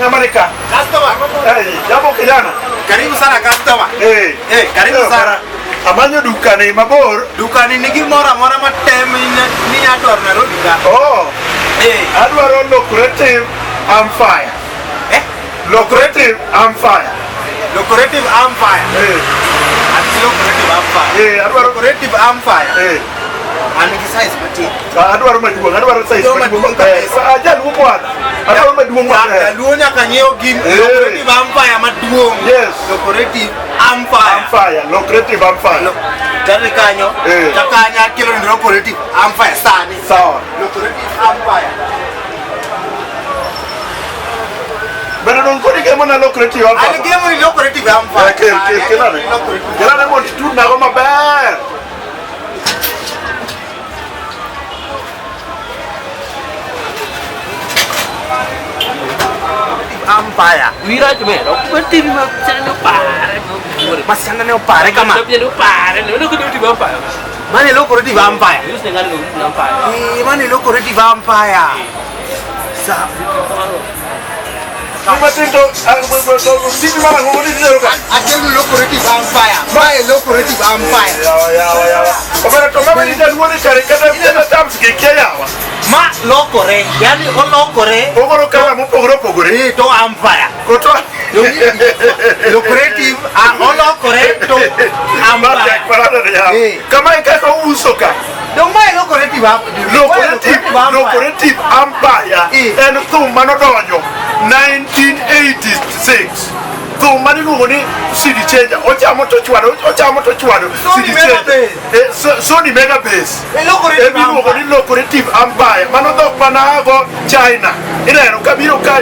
ng'ama ni ka. Customer. Eh, jambo kijana. Karibu sana customer. Eh. Eh, karibu Eh, sana. Amanyo dukani mabor. Dukani nigi moro amora matem minya dwaro Nairobi ka. Oh, Eh, adwaro lucrative amfire. eh, Lucrative amfire. Locomotive Empire. Eh, Ati Locomotive Empire. eh, adwaro Locomotive Empire. eh, An gi size matin. adwaro maduong', adwaro size Yo, maduong' maduong' maber. kabisa. Ah, jaluo bwana. Adwaro maduong' maber. Jaluo nyaka nyiew gin Eh. Locomotive Empire maduong'. Yes. Locomotive Empire. Amfire, lucrative amfire. Tari kanyo. Eh. Takanya akelo ni Locomotive Empire sani. Sawa. Locomotive Empire. Bende dong kodi gemo na lucrative An amfire. gemo ni Locomotive Empire. Eh, kel, kel, kelane. Kelane mondo itudnago maber. Empire. Wiraj mero, berarti ma channel pare. Masichana ne opare kama. Channel pare, no ko duty vampire. Mane Locomotive Empire. Yus dengan lu vampire. Eh, mane Locomotive Empire. Sa Ni matin to, tiji mar ang'o mane itero ka? Akelo Locomotive Empire. Mae Locomotive Empire. Yawa, yawa, yawa. Omera to mama ni jaluo ni kare kata kata terms gi kia yawa. Ma lokore, yani olokore Ogolo kala mopogore opogore. eh, to empire. Koto. Locomotive ah, olokore to empire. Eh. Kama e kaka ouso ka. Dong mae Locomotive Empire. Locomotive, Locomotive Empire Eh. en thum manodonjo 1986. Thum maniluongo ni CD Changer. Ochamo to chwado, ochamo to chwado. Sony CD Mega Changer. Bass. Eh, Sony Mega Bass. Locomotive Emiluongo ni Empire. Locomotive Empire. Mano dhok manaago China. Ineno kabiro ka